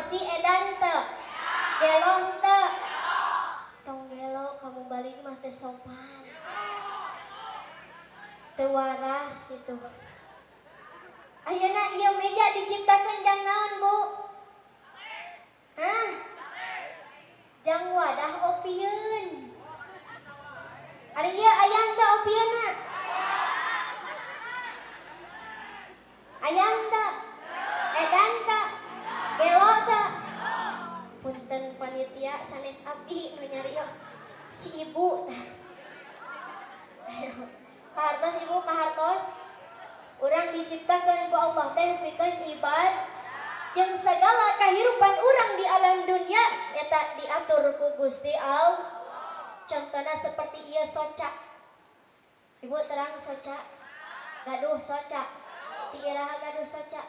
Kursi edan teu? Gelo teu? Tong gelo, kamu balik mah teh sopan. Teu waras gitu. Ayeuna ieu meja diciptakeun jang naon, Bu? Hah? Jang wadah opieun. Ari ieu aya teu opieunna? Aya teu? Edan teu? Gelo teu? Punten panitia sanes abdi nu nyarios si ibu tah. Kahartos ibu, kahartos. Urang diciptakeun ku Allah teh pikeun ibad jeung sagala kahirupan urang di alam dunia eta diatur ku Gusti Allah. Contohna seperti ieu soca. Ibu terang soca. Gaduh soca. Ti iraha gaduh soca.